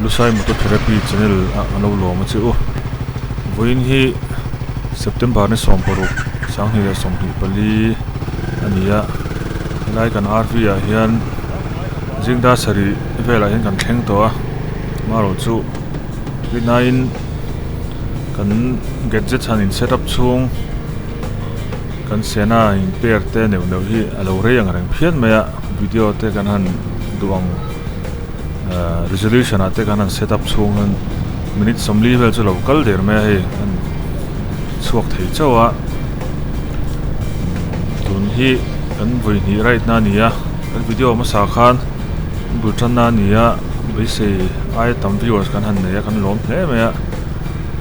Lusai Motor Therapy channel ah kan lo lawm a che u. Vawiin hi September ni 16 2024 a ni a, helai kan RV ah hian zingda sarih velah hian kan thleng tawh a, amaherawhchu rinaiin kan gadgets han in set up chhung kan sena in pair te neuh neuh hi a lo rei ang reng phian mai a, video te kan han duh ang ahh resolution ah te kan han set up chhung hian minute 40 vel chu lo kal der mai a hei an chhuak thei chauh a tun hi kan vawi hnih ride na a ni a kan video hmasa khan bul tan na a ni a beisei aia tam viewers kan han nei a kan lawm hle mai a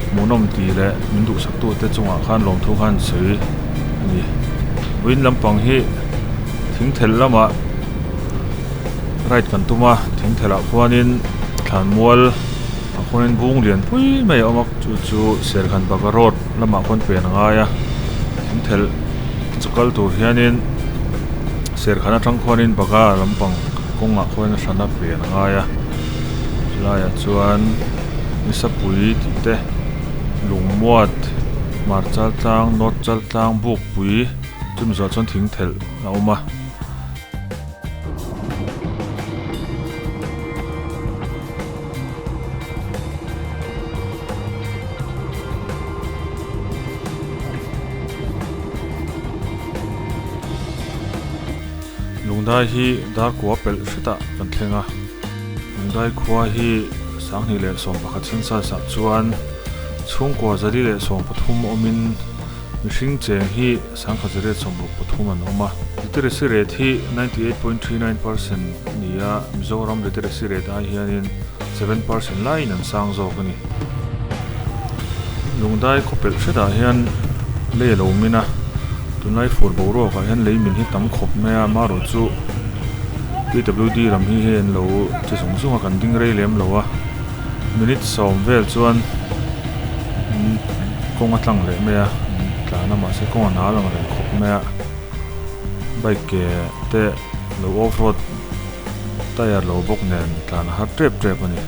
hmuhnawm tih leh min duhsak tute chungah khan lawmthu khan sawi a ni vawiin lampang hi thing thelh lamah ride kan tum a thing thelh ah khuanin thlanmual ah khuanin bung lian pui mai a awm a chu chu serkhan baka road lamah khuan pen a ngai a thing thelh chu kal tur hianin serkhan atang khuanin baka lampang kawngah khuan a hrana pen a ngai a chulaiah chuan nisapui tih te lungmuat hmarchal tlang north chal tlang bukpui chumi zawh chuan thing thelh a awm a. Lungdai hi darkua pelh hretah kan thleng a, Lungdai khua hi 2011 census ah chuan chhungkua 113 awmin mihring cheng hi 1083 an awm a. Literacy rate hi 98.39% a ni a, Mizoram literacy rate ai hianin 7% laiin an sang zawk a ni. Lungdai khawpelh hretah hian lei a lo min a, tunlai fur boruakah hian lei min hi tam khawp mai a, amaherawh chu PWD lam hi hei an lo che zung zung a, kan ding rei lem lo a, minute 10 vel chuan kawng a tlang leh mai a, tlan a mahse kawng a nal ang reng khawp mai a, bike ke te lo off road tyre lo bawk nen tlan a har tep tep a ni.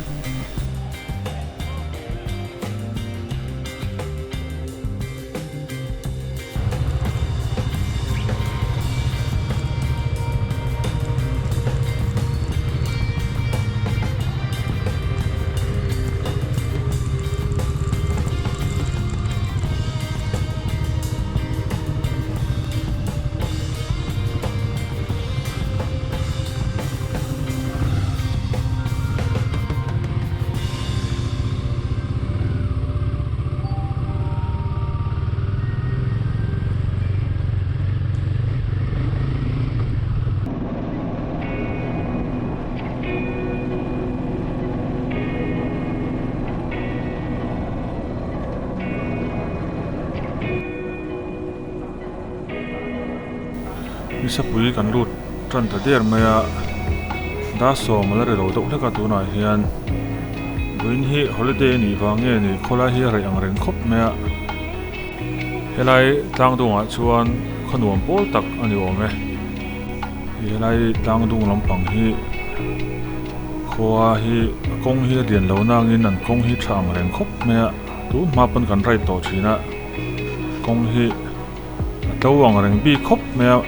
Nisapui kan lut tan ta der mai a dar 10 a la ri lo deuh hlek a tunah hian vawiin hi holiday a nih vang nge ni khawlai hi a reh ang reng khawp mai a helai tlang dungah chuan khaw nuam pawl tak a ni awm e helai tlang dung lampang hi khua hi a kawng hi a lian lo nangin an kawng hi tha ang reng khawp mai a tun hma pawn kan ride tawh thin a kawng hi a to ang reng bik khawp mai a.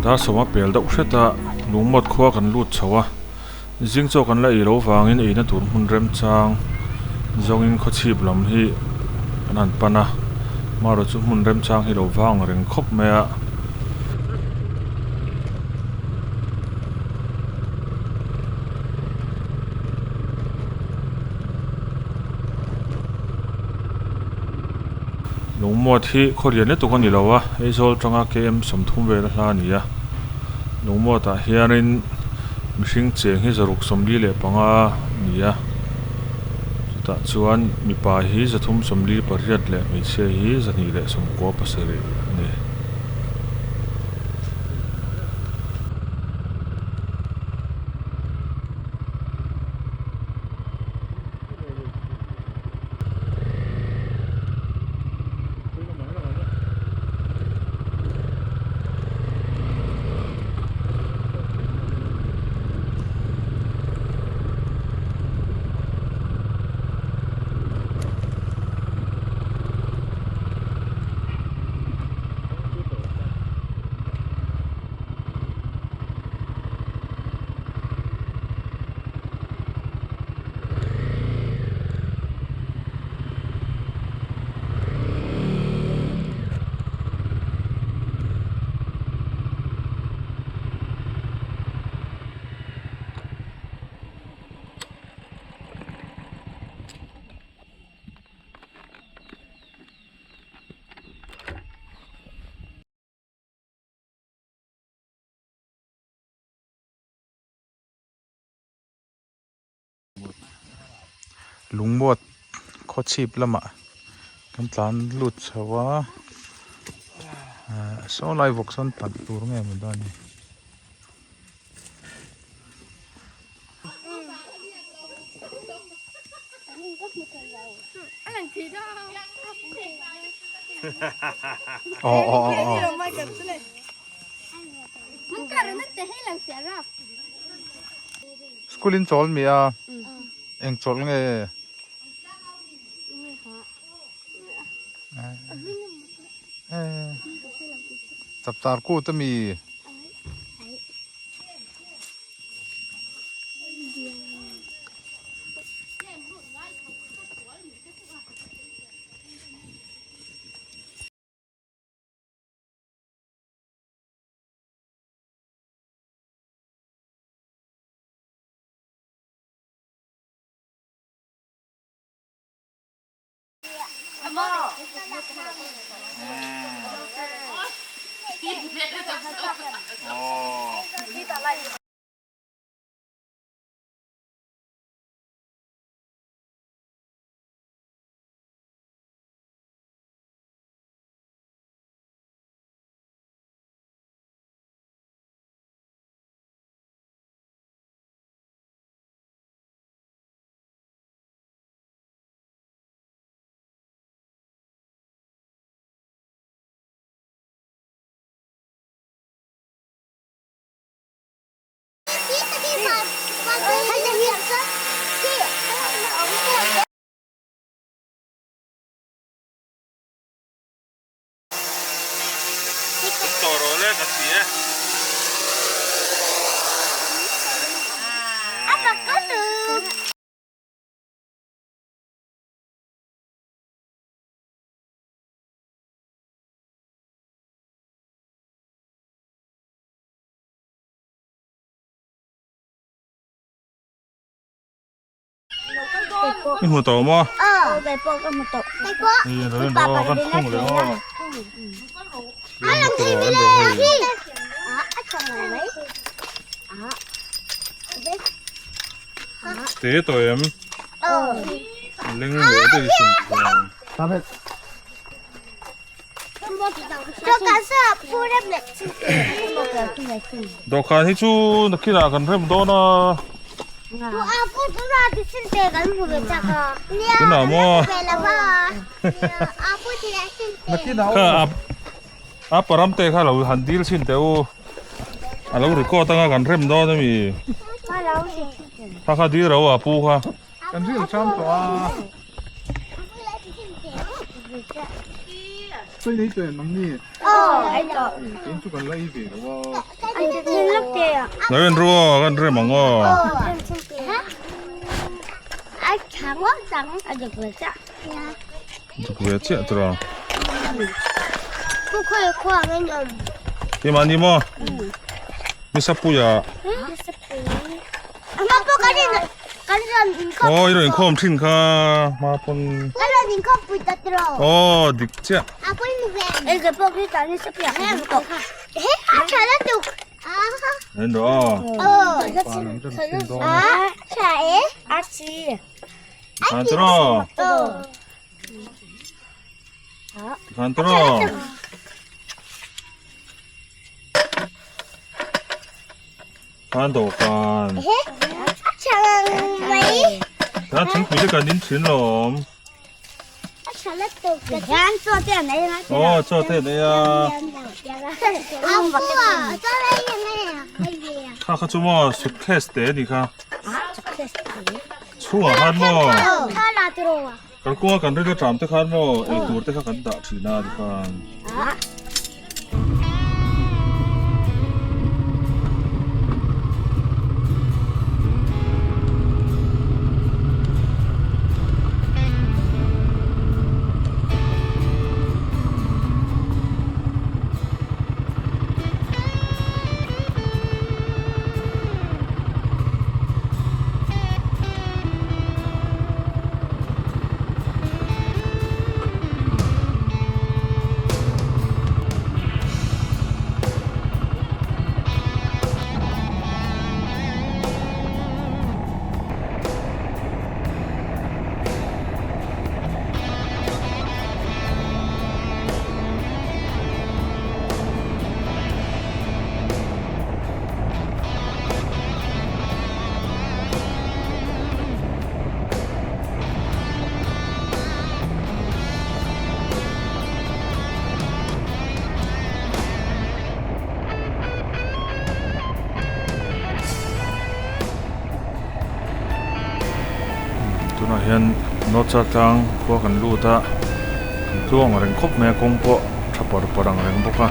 Dar 10 a pel deuh hret a lungmawt khua kan lut chho a zing chaw kan la ei lo vangin eina tur hmun remchang zawngin khawchhip lam hi kan han pan a marawh chu hmun remchang hi lo vang reng khawp mai a. Lungmuat hi khawlian lutuk a ni lo a, Aizawl atanga KM 30 vel a hla a ni a. Lungmuatah hianin mihring cheng hi 645 a ni a. Chutah. Tah chuan mipa hi 348 leh hmeichhia hi 297 a ni. Lungmuat khawchhip lamah kan tlan lut chho a ahh saw lai vawk sawn talh tur nge maw dawn ni. Aw aw aw aw. School in chawl mi a eng chawlh nge chapchar kut a mi. Tawh rawh le kan ti e. I hmu tawh maw? Aw, kei pawh ka hmu tawh. Kei pawh. Hei a lo en kan khung leh aw. A lang thei mi le. A tha ngai mai. Te tawh em? Aw. Leng leh te i sim thung. Dawhkan hi chu nakinah kan rem dawn a. Tunah maw? Kha a param te kha lo han dil chhin teh u. A lo record anga kan rem dawn ami. Kha kha dil ro a pu kha. Kan ril cham tawh a. Sawi nei tawh em ang ni? Tin chu kan la ei ve lo a. Lo en ru aw, kan rem ang aw. Dik ve chiah tur a. Keimah ni maw? Misapuia. Aw i rawn inkhawm thin kha hma pawn aw dik chiah en rawh aw. Tikhan tiraw? Tikhan tiraw? Khan dawhkan. Khan thingpui te kan in thin lawm. Aw chaw te an ei a. Kha kha chu maw suitcase te a nih kha. Chhungah khan maw kalkunga kan rilru ṭam te khan maw eitur te kha kan dah ṭhin a tikhan. Tunah hian North Chaltlang khua kan lut a kan tluang reng khawp mai a kawng pawh tha par par ang reng bawk a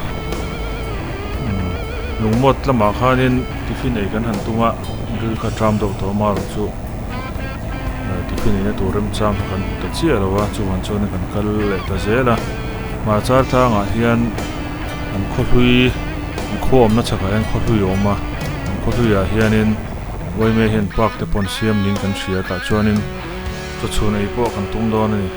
lungmawt lamah khanin tiffin ei kan han tum a ril kha tram deuh tawh a marawh chu tiffin eina tur remchang kha kan hmu ta chiah lo a chuvang chuan kan kal leh ta zel a hmarcha tlangah hian an khawhlui an khaw awmna chhakah hian khawhlui a awm a an khawhluiah hianin uaime hian park te pawh an siam niin kan hria tah chuanin chawchhun ei pawh kan tum dawn a ni.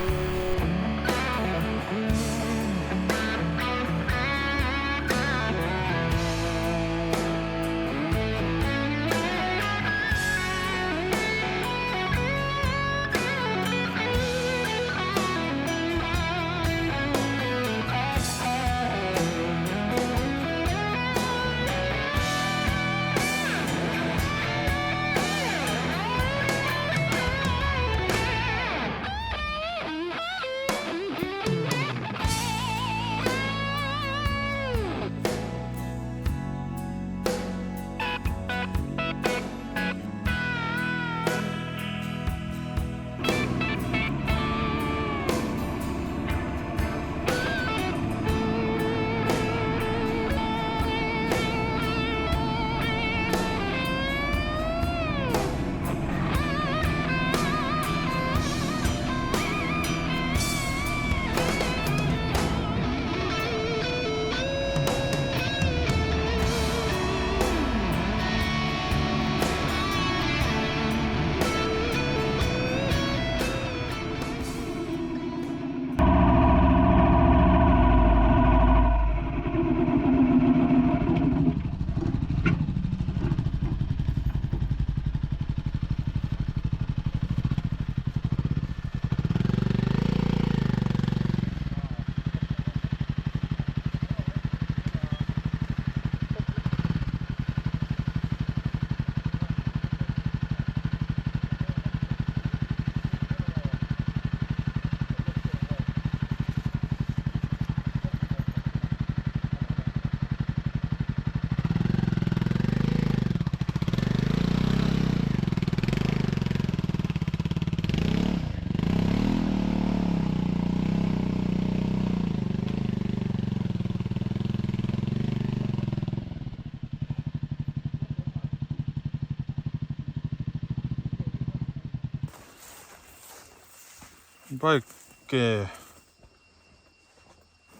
Bike ke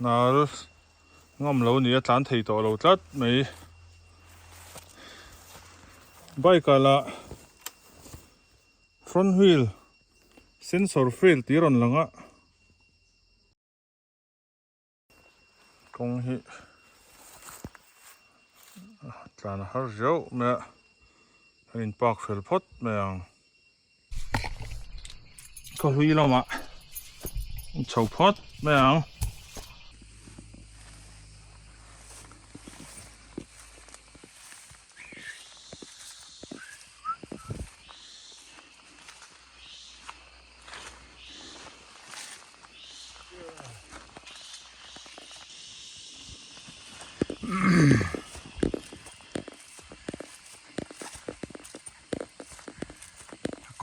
nal ngam lo nia tlan thei tawh lo tlat mai bike ah lah front wheel sensor fail tih a rawn lang a. Kawng hi tlan a har zeuh mai a, a in park fel phawt mai ang. Khawhlui lamah chho phawt mai ang.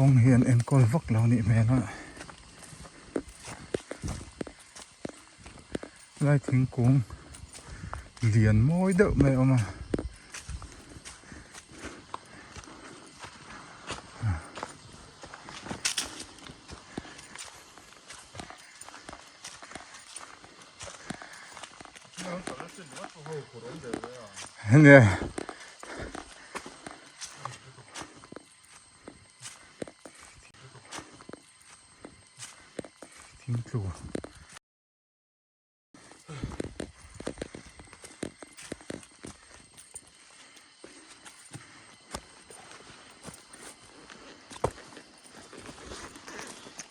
Kawng hi an enkawl vak lo nih hmel a lai thingkung lian mawi deuh mai a awm a. Nia. Thingtlu.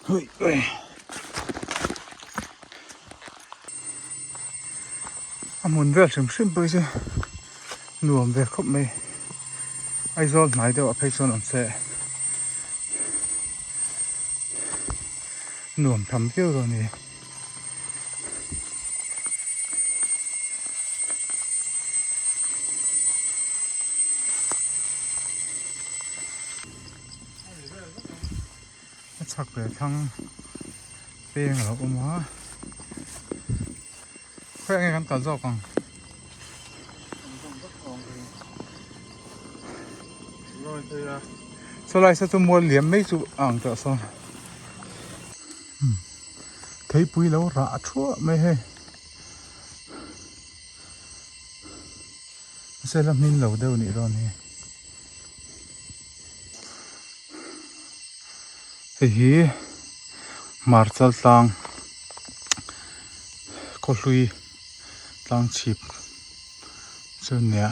Hui hui. A hmun vel hrim hrim pawh hi chu nuam ve khawp mai Aizawl hnai deuh ah phei chuan awm se nuam tham viau dawn a ni. A chhak leh thlang peng a lo awm a khawiah nge kan kal zawk ang saw lai saw chu mual liam mai chu a ang tawh sawn. Theipui lo rah thuah mai hei mahse la hmin lo deuh nih dawn hi hei hi hmarchal tlang khawhlui tlang chhip chu a nia.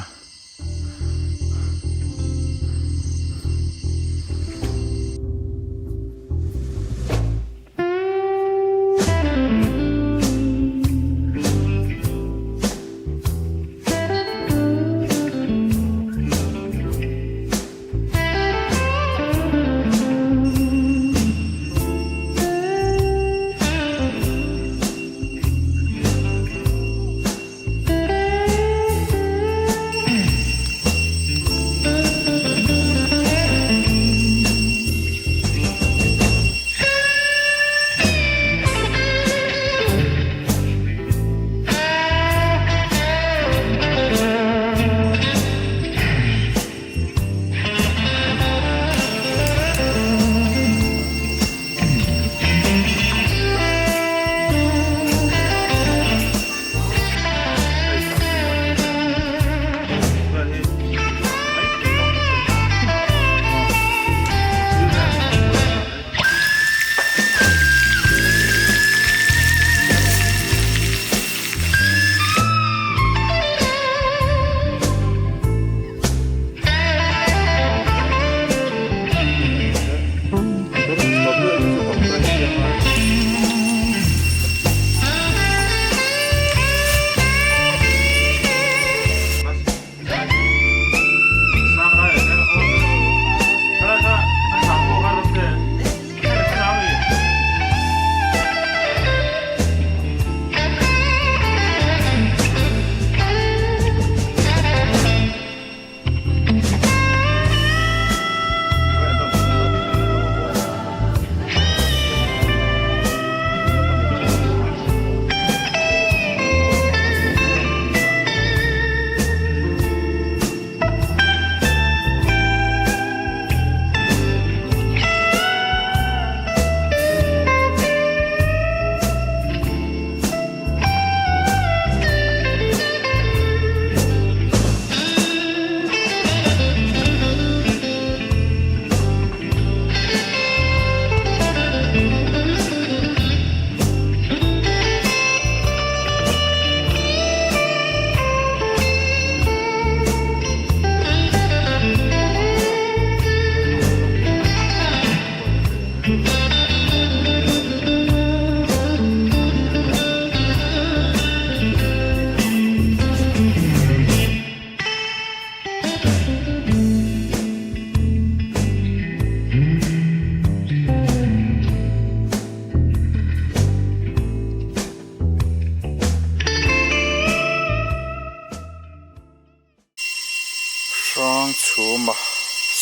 Hrangchhuma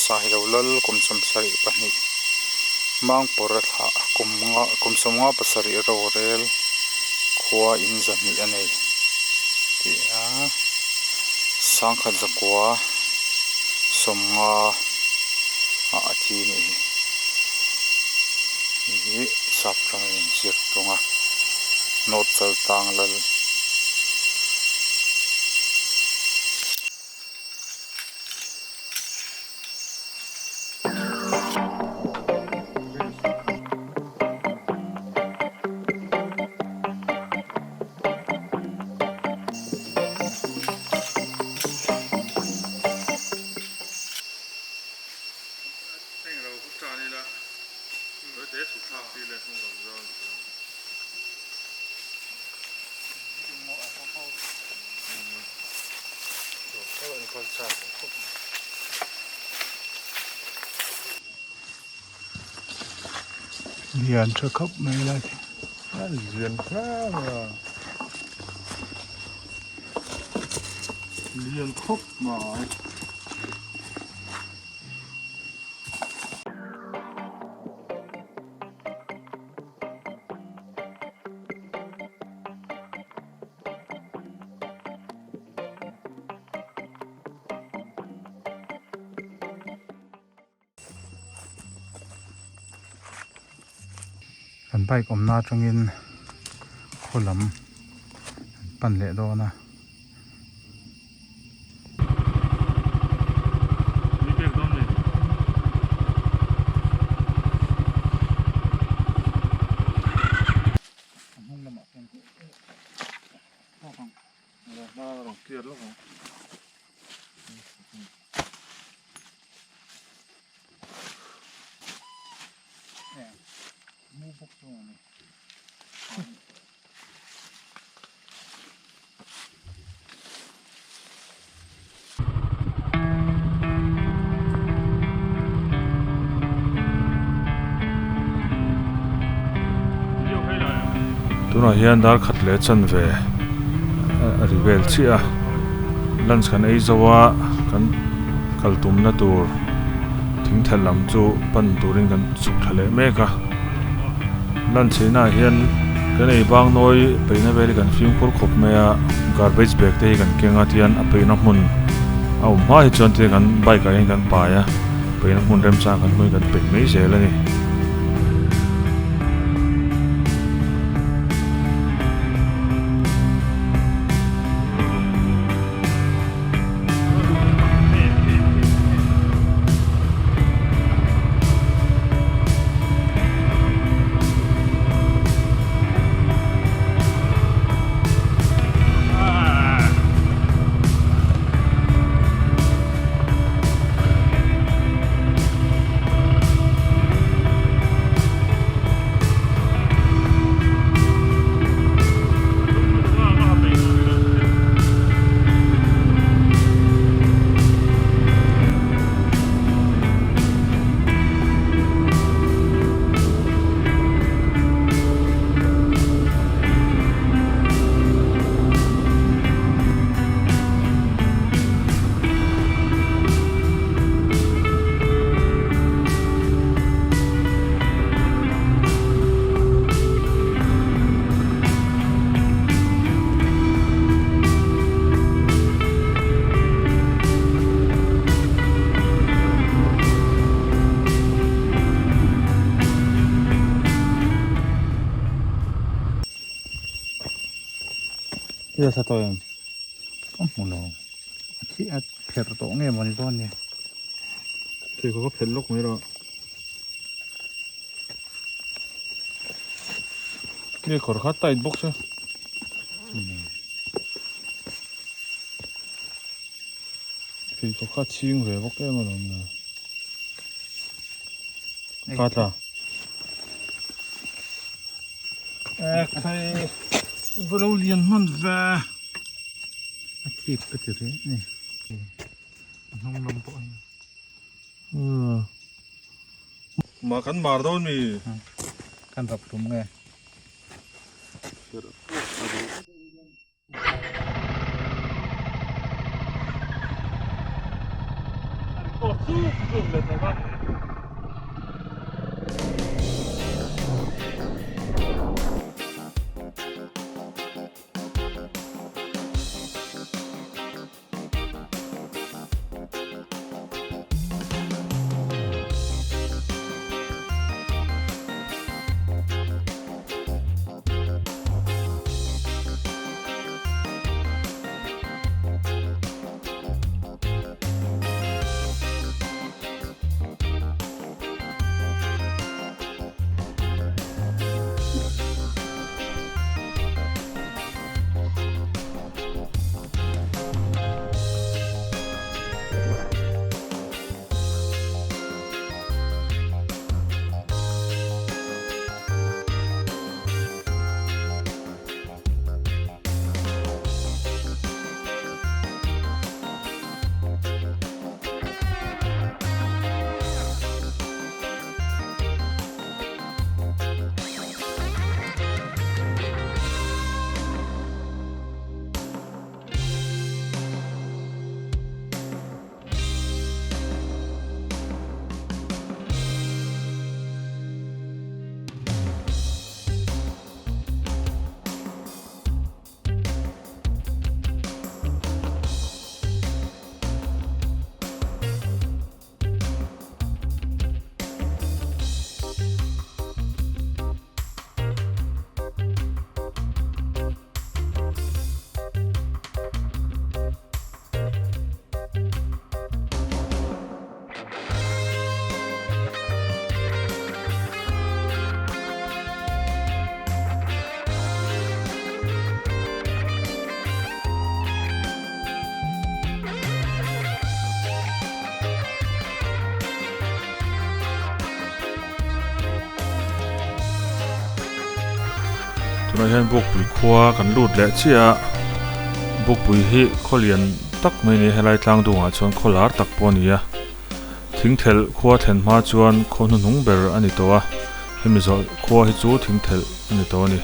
Sailo Lal kum 72 Mangpawr a thlah kum nga kum 57 rorel khua in zahnih a nei tih a sangkhat zakua sawmnga ah a thi a nih hi hei hi sap tang a inziak thung a North Chaltlang Lal. Lian tha khawp mai lai te. A lian hle mai a. Lian khawp mai. Kan bike awmna atangin khaw lam an pan leh dawn a. Tunah hian dar khat leh chanve a ri vel chiah a lunch kan ei zo a kan kal tumna tur thing thelh lam chu pan turin kan chhuk thla leh mek a lunch eina ah hian kan ei bang nawi peihna vel hi kan fimkhur khawp mai a garbage bag te hi kan keng a tihian a peihna hmun a awm hma hi chuan tihian kan bike ah hian kan pai a peihna hmun remchang kan hmuin kan peih mai zel a ni. Thil sa tawh em? Ka hmu lo. A thi a pherh tawh nge mawni dawn ni. Pheikhawk a phelh lawk mai rawh. Nge kawr kha tight bawk se. Pheikhawk kha chhing ve bawk em alawm le. Ka tla. Ekhai va lo lian hman ve. A thip ka ti reng a ni. A hnung lam pawh hi. Mah kan mar dawn mi. Kan rap tum nge. tawp zuk zuk leh tawp a. Tunah hian Bukpui khua kan lut leh chiah a, Bukpui hi khaw lian tak mai a ni a, helai tlang dungah chuan khaw lar tak pawh a ni a, thingthelh khua thlen hma chuan khaw hnuhnung ber a ni tawh a, hemi zawh khua hi chu thingthelh a ni tawh a ni.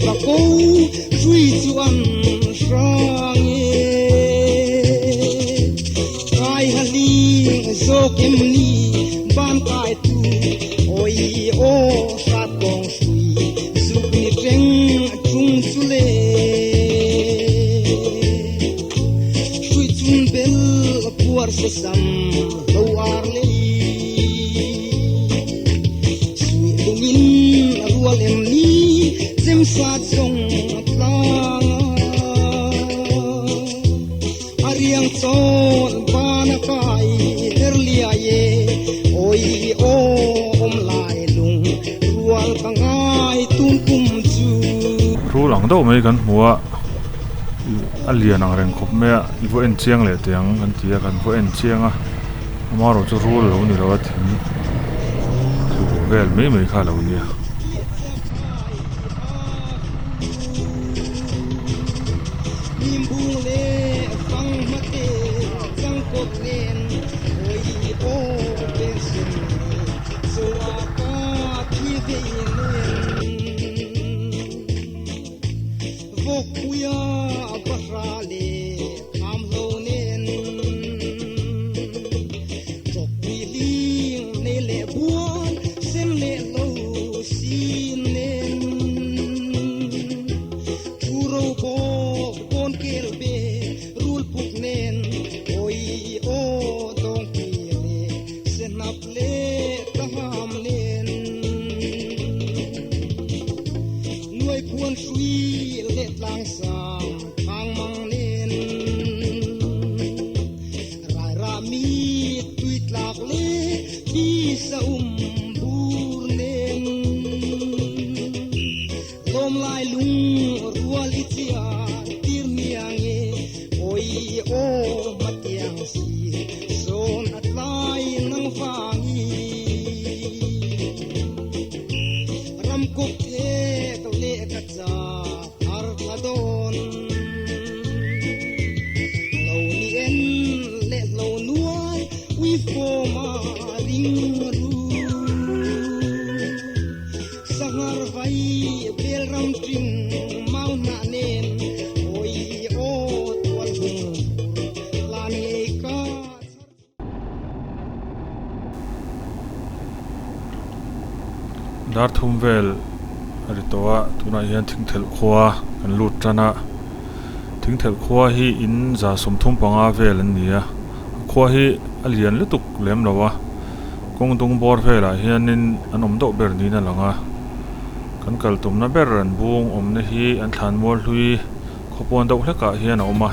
ka ko hrui chu an hrang e. Kai haling zawk em ni ban kai tu oi aw hrat kawng hrui zuk ni teng chung chu le. Hrui chun bel puar se sam lo ar lei. Sui lungin a rual em ni chem sat zawng a tlang a. A riang chawn ban a kai der liai e oi aw awm lai lung rual ka ngai tun kum chu. Rul ang deuh mai kan hmu a, a lian ang reng khawp mai a, i vaw en chiang leh teh ang kan ti a, kan vaw en chiang a, amaherawh chu rul a lo ni lo a thing tlu vel mai mai kha a lo nia. Dar thum vel a ri tawh a tunah hian thingthelh khua kan lut tan a thingthelh khua hi in za 35 vel an ni a khua hi a lian lutuk lem lo a kawng dung bawr velah hianin an awm deuh ber niin a lang a kan kal tumna ber an bung awmna hi an thlan mual hlui khawpawn deuh hlekah hian a awm a.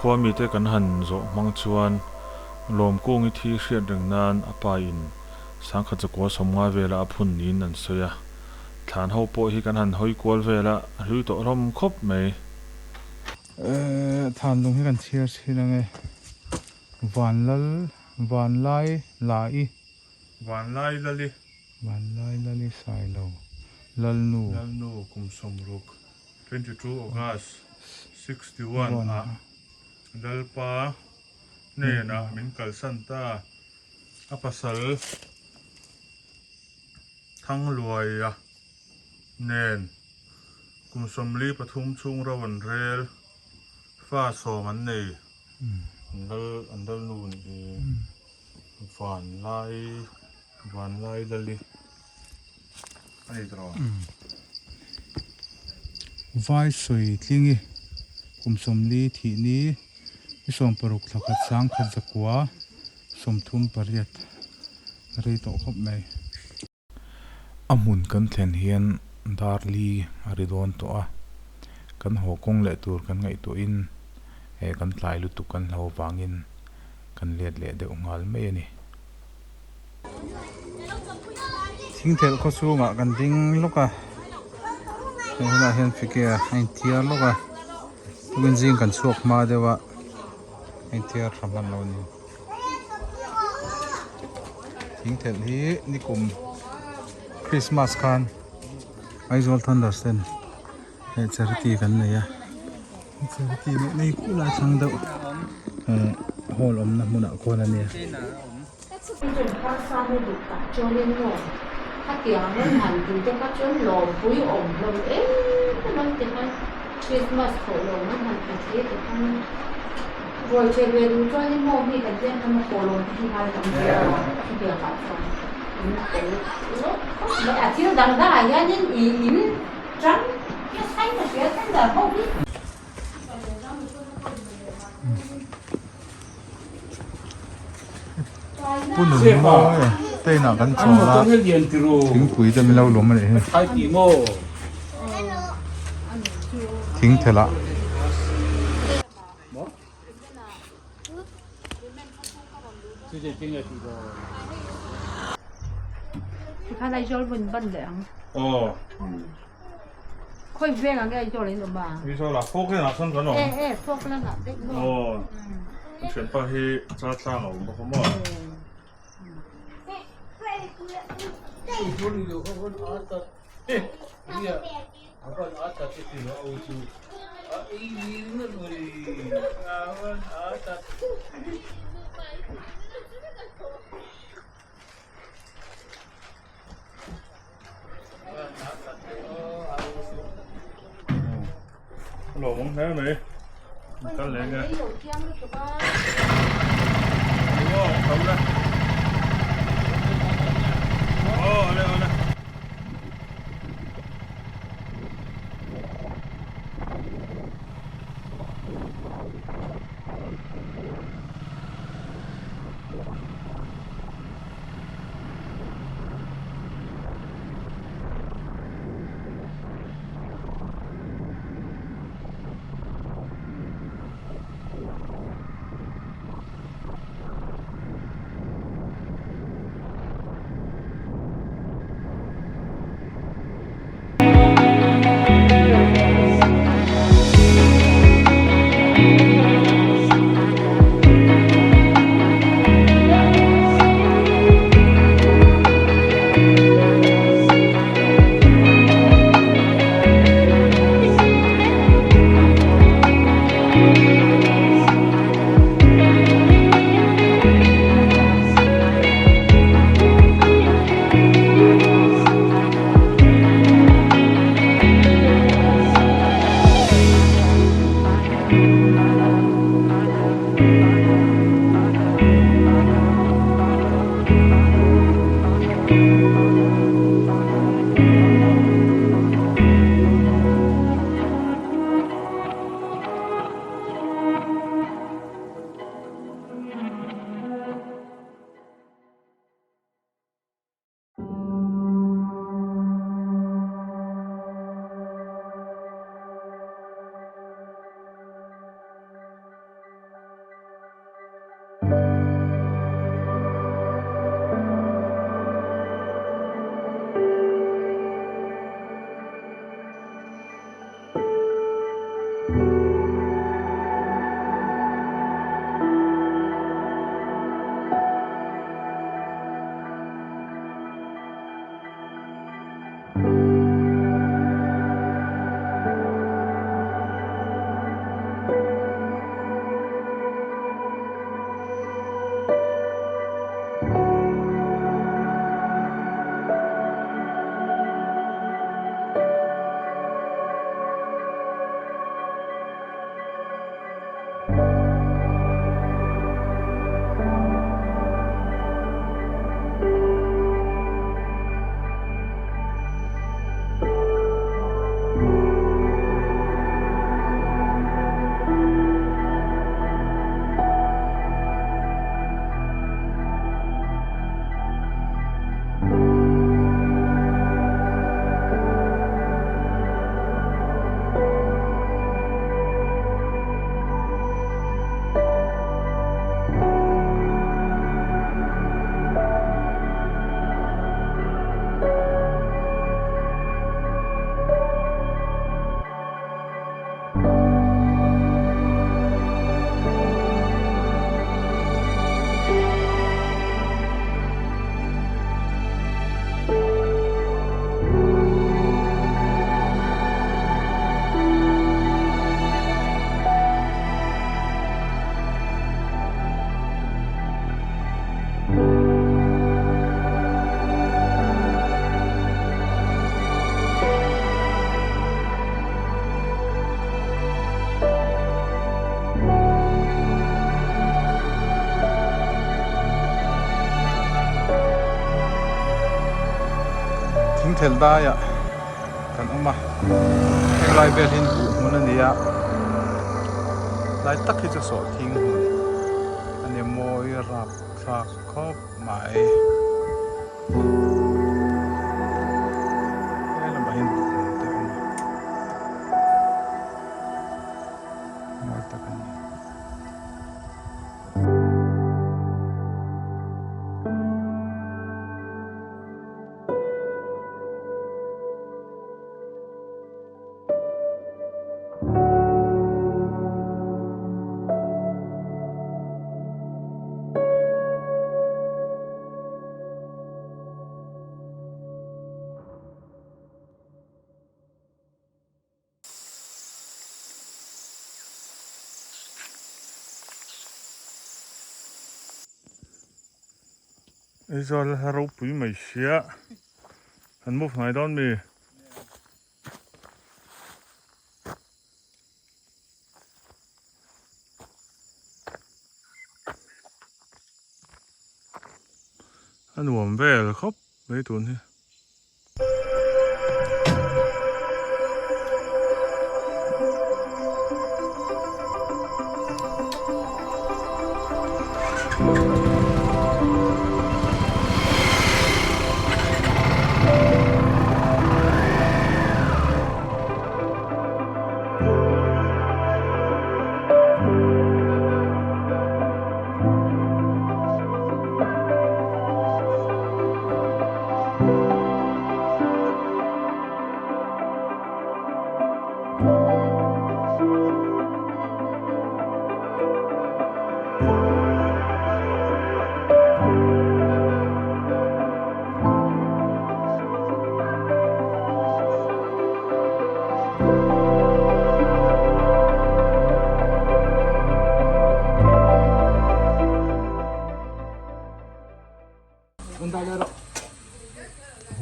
Khua mite kan han zawh hmang chuan Lawmkungi thi hriat reng nan a pa in sangkhat zakua sawmnga vela a phun niin an sawi a. Thlan ho pawh hi kan han hawi kual vel a, a hlui tawh hlawm khawp mai. Thanlung hi kan chhiar chhin ange. Vanlal, Vanlai Lai. Vanlai Lali. Vanlai Lali Sailo, Lalnu. Lalnu kum sawmruk, 22 August 61 ah Lalpa hnenah min kalsan ta. A pasal Thangluaia nen kum 43 chhung ro an rel, fa sawm an nei. An lal an lalnu nih hi Vanlai Vanlai Lali a ni tawh. Vai sawi tlingi kum 40 thih ni ni 16 thla khat sang khat zakua 38 rei tawh khawp mai. A hmun kan thlen hian dar li a ri dawn tawh a, kan haw kawng leh tur kan ngaihtuahin eh kan tlai lutuk kan hlo vangin kan let leh deuh nghal mai a ni. Thingthelh khaw chhungah kan ding lawk a, heng hunah hian fike a inthiar lawk a, tukin zing kan chhuak hma deuh a, a inthiar tha hman lo a ni. Thingthelh hi nikum Christmas khan Aizawl Thunders ten hei charity kan nei a charity neih na hi khulai thlang deuh eh hall awmna hmunah khuan a nia. Rual ṭhe ve duh chuan i maw mi kan tlem hnam a pawh lawm te hi ngai tam ve a, chutiang ah chuan in tel lawk khawp mai. A thil dang dang ah hianin i in ṭang nasa in ka hria thunder ho hi. Pu Nunmawi te inah kan chawl a, thingpui te min lo lum a nih hi. Thingthelh ah. Tumthel daiah kan awm a, heng lai vel hi buh hmun a ni a, lai tak hi chu sawhthing hmun a ni mawi rap thlak khawp mai. He lamah hian buh hmun te a awm a, mawi tak a ni. Aizawl a ropui mai sia an move ngai dawn mi. A nuam vel khawp mai tun hi.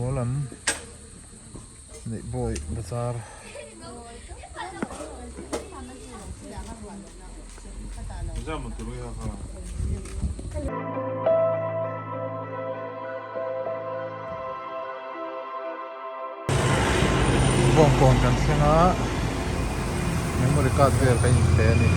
Haw lam neih bawi bazar. Bawngkawn kan thleng a memory card vel ka inpe a ni.